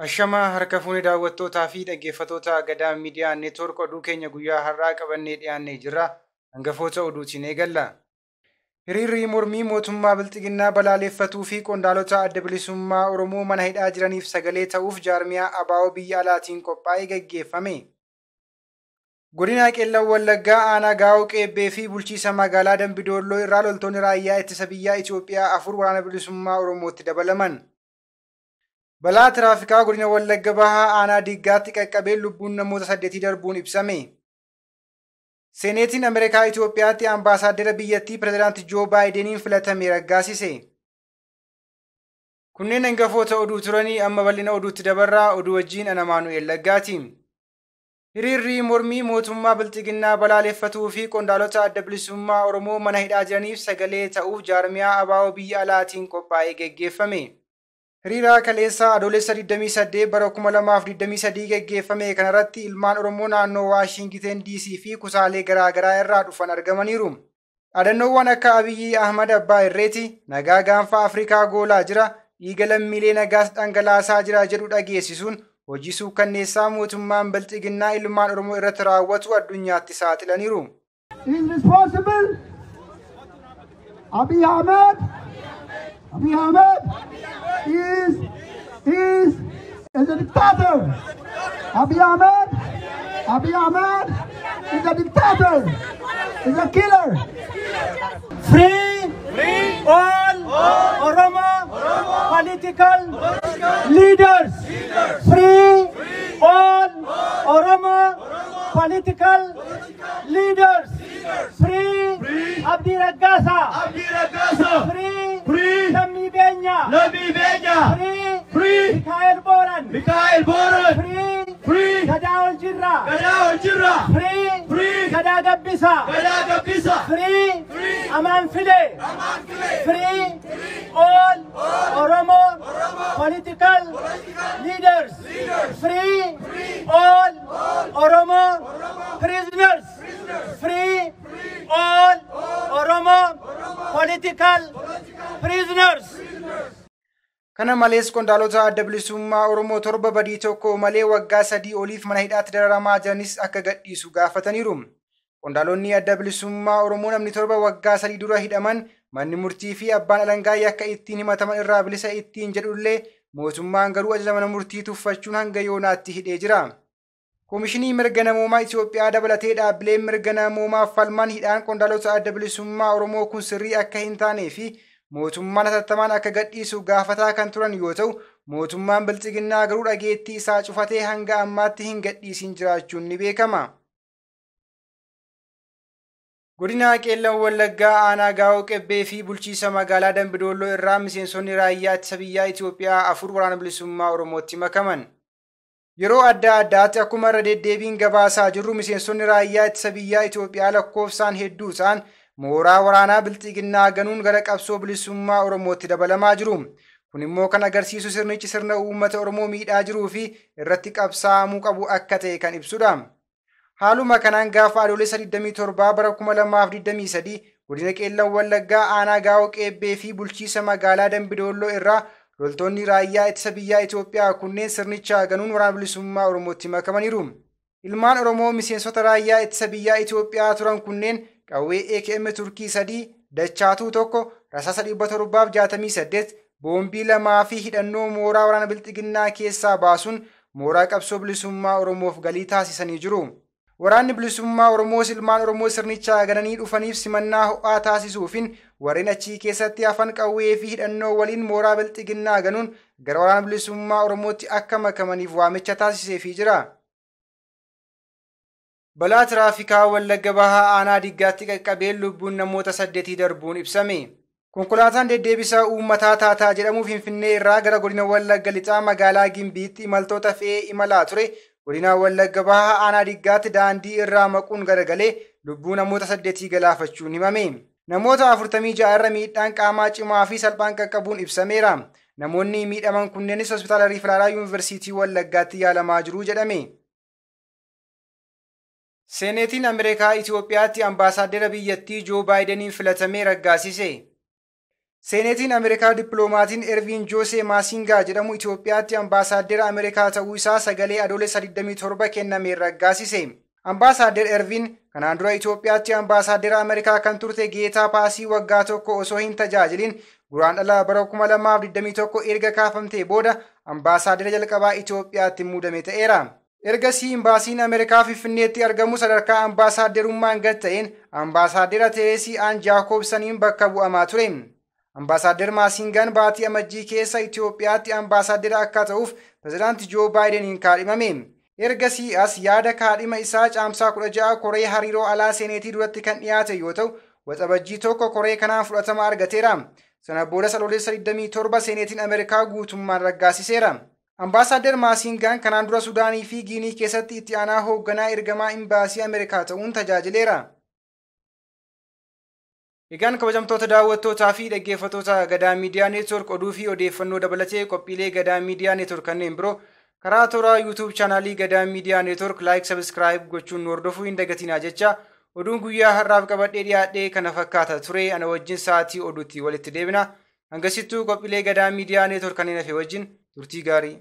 Ashamaa harka fuunee daawwattootaa fi dhaggeeffattoota Gadaa Miidiyaa Neetwoork oduu keenya guyyaa har'aa qabannee dhiyaannee jirra. Hangafoota oduutiin eegalla. Hiriirri mormii mootummaa Bilxiginnaa balaaleffatuu fi qondaalota adda bilisummaa Oromoo mana hidhaa jiraniif sagalee ta'uuf jaarmiyaa ABO biyya alaatiin qophaa'ee gaggeeffame. Godina Qeellam Wallaggaa aanaa Gaa'oo Qeebbee fi bulchiisa magaalaa Dambidolloo irraa loltoonni raayyaa ittisa biyyaa Itoophiyaa 4 waraana bilisummaa Oromootti dabalaman. Balaa tiraafikaa godina Wallagga Bahaa aanaa Diggaatti qaqqabeen lubbuun namoota 8 darbuun ibsame. Seeneetiin Ameerikaa Itoophiyaatti ambaasaaddara biyyattii pirezidaantii Joo Baayideniin filatame raggaasise. Kunneen hangafoota oduu turanii amma bal'ina oduutti dabarraa oduu wajjin ana Maanu'eel Laggaati. Hiriirri mormii mootummaa Bilxiginnaa balaaleffatuu fi qondaalota adda bilisummaa Oromoo mana hidhaa jiraniif sagalee ta'uuf jaarmiyaa ABO biyya alaatiin qophaa'ee gaggeeffame. Hiriira kaleessaa Adoolessa 28 bara 2023 gaggeeffame kanarratti ilmaan Oromoo naannoo Waashingiteen DC fi kutaalee garaagaraa irraa dhufan argamaniiru. Dhaadannoowwan akka Abiyyi Ahmad Abbaa Irreeti, nagaa gaanfa Afrikaa goolaa jira, dhiiga lammiilee nagaas dhangalaasaa jira jedhu dhageessisuun hojii suukkanneessaa mootummaan Bilxiginnaa ilmaan Oromoo irratti raawwatu addunyaatti saaxilaniiru. Is responsible. Abiy Ahmed, Abiy Ahmed is a dictator. Abiy Ahmed, Abiy Ahmed is a dictator, is a killer. Free, all, Oromo, political, leaders. Free, all Oromo, political, leaders. Free, Abdi Raggasa. Free, Lammi Benya. Free, Mikael Boran. Free, Gadaa Oljirra. Free, Gadaa Gabbisa. Free, Amaan File. Free, all Oromo, political, leaders. Free, all Oromo, prisoners. Free, all Oromo, political, prisoners. Kana malees qondaalota adda bilisummaa Oromoo 7 badii tokko malee waggaa 3 oliif mana hidhaatti dararamaa jiranis akka gadhiisu gaafataniiru. Qondaalonni adda bilisummaa Oromoo namni 7 waggaa 3 dura hidhaman manni murtii fi abbaan alangaa yakka ittiin himataman irraa bilisa ittiin jedhullee mootummaan garuu ajaja mana murtii tuffachuun hanga yoonaatti hidhee jira. Koomishinii mirga namoomaa Itoophiyaa dabalatee dhaabbileen mirga namoomaaf falman hidhaan qondaalota adda bilisummaa Oromoo kun sirrii akka hin taanee fi mootummaan hatattamaan akka gadhiisu gaafataa kan turan yoo ta'u, mootummaan Bilxiginnaa garuu dhageettii isaa cufatee hanga ammaatti hin gadhiisin jiraachuun ni beekama. Godina Qeellam Wallaggaa aanaa Gaa'oo Qebbee fi bulchiisa magaalaa Dambidolloo irraa miseensonni raayyaa ittisa biyyaa Itoophiyaa 4 waraana bilisummaa Oromootti makaman. Yeroo adda addaatti akkuma irra deddeebiin gabaasaa jirru miseensonni raayyaa ittisa biyyaa Itoophiyaa lakkoofsaan hedduu ta'an mooraa waraanaa Bilxiginnaa ganuun gara qabsoo bilisummaa Oromootti dabalamaa jiru. Kun immoo kan agarsiisu sirnichi sirna uummata Oromoo miidhaa jiruu fi irratti qabsaa'amuu qabu akka ta'e kan ibsudha. Haaluma kanaan gaafa Adoolessa 27 bara 2023 godina Qeellam Wallaggaa aanaa Gaa'oo Qeebbee fi bulchiisa magaalaa Dambidolloo irraa loltoonni raayyaa ittisa biyyaa Itoophiyaa kunneen sirnicha ganuun waraana bilisummaa Oromootti makamaniiru. Ilmaan Oromoo miseensota raayyaa ittisa biyyaa Itoophiyaa turan kunneen qawwee AKM Turkii 3, dachaatuu 1, rasaasa 768, boombii 2 fi hidhannoo mooraa waraana Bilxiginnaa keessaa baasuun mooraa qabsoo bilisummaa Oromoof galii taasisanii jiru. Waraanni bilisummaa Oromoos ilmaan Oromoo sirnicha gananii dhufaniif simannaa ho'aa taasisuufin warreen achii keessatti hafan qawwee fi hidhannoo waliin mooraa Bilxiginnaa ganuun gara waraana bilisummaa Oromootti akka makamaniif waamicha taasiseefii jira. Balaa tiraafikaa Wallagga Bahaa aanaa Diggaatti qaqqabeen lubbuun namoota 8 darbuun ibsame. Konkolaataan deddeebisaa uummataa Taataa jedhamu Finfinnee irraa gara godina Wallagga Lixaa magaalaa Gimbiitti imaltoota fe'ee imalaa ture. Godina Wallagga Bahaa aanaa Diggaatti daandii irraa maquun garagalee lubbuu namoota 8 galaafachuun himame. Namoota 46 irra miidhaan qaamaa cimaa fi salphaan qaqqabuun ibsameera. Namoonni miidhaman kunneenis hospitaala Riifraaraa Yuunivarsiitii Wallaggaatti yaalamaa jiru jedhame. Seeneetiin Ameerikaa Itoophiyaatti ambaasaaddara biyyattii Joo Baayideniin filatamee raggaasise. Seeneetiin Ameerikaa dippiloomaatiin Erviin Joosee Maasingaa jedhamu Itoophiyaatti ambaasaaddera Ameerikaa ta'uu isaa sagalee Adoolessa 27 kennameen raggaasise. Ambaasaaddar Erviin kanaan dura Itoophiyaatti ambaasaaddera Ameerikaa kan turte Geetaa Paasii waggaa tokko osoo hin tajaajilin Guraandhala bara 2021 erga kaafamtee booda ambaasaaddera jalqabaa Itoophiyaatti muudame ta'eera. Ergasii imbaasiin Ameerikaa Finfinneetti argamu sadarkaa ambaasaaderummaan gad ta'een ambaasaaddera Tereesii Aan Jaakobsaniin bakka bu'amaa ture. Ambaasaaddar Maasingaan baatii Amajjii keessa Itoophiyaatti ambaasaaddera akka ta'uuf pirezidaanti Joo Baayideniin kaadhimame. Ergasii as yaada kaadhima isaa Caamsaa 16 koree hariiroo alaa seeneetii duratti kan dhiyaate yoo ta'u, Waxabajjii 1 koree kanaan fudhatama argateera. Sana boodas Adoolessa 27 seeneetiin Ameerikaa guutummaan raggaasiseera. Ambaasaaddar Maasingaan kanaan dura Sudaanii fi Giinii keessatti itti aanaa hoogganaa ergamaa imbaasii Ameerikaa ta'uun tajaajileera. Egaan kabajamtoota daawwattootaa fi dhaggeeffattoota Gadaa Miidiyaa Neetwork, oduu fi odeeffannoo dabalatee qophiilee Gadaa Miidiyaa Neetwork kanneen biroo karaa toora YouTube chaanaalii Gadaa Miidiyaa Neetwork like, subscribe gochuun nu hordofuu hin dagatinaa jecha, oduun guyyaa har'aaf qabadhee dhiyaadhee kana fakkaata ture. Ana wajjin sa'aatii oduutti walitti deebina. Hangasittuu qophiilee Gadaa Miidiyaa Neetwork kanneen hafe wajjin turtii gaarii.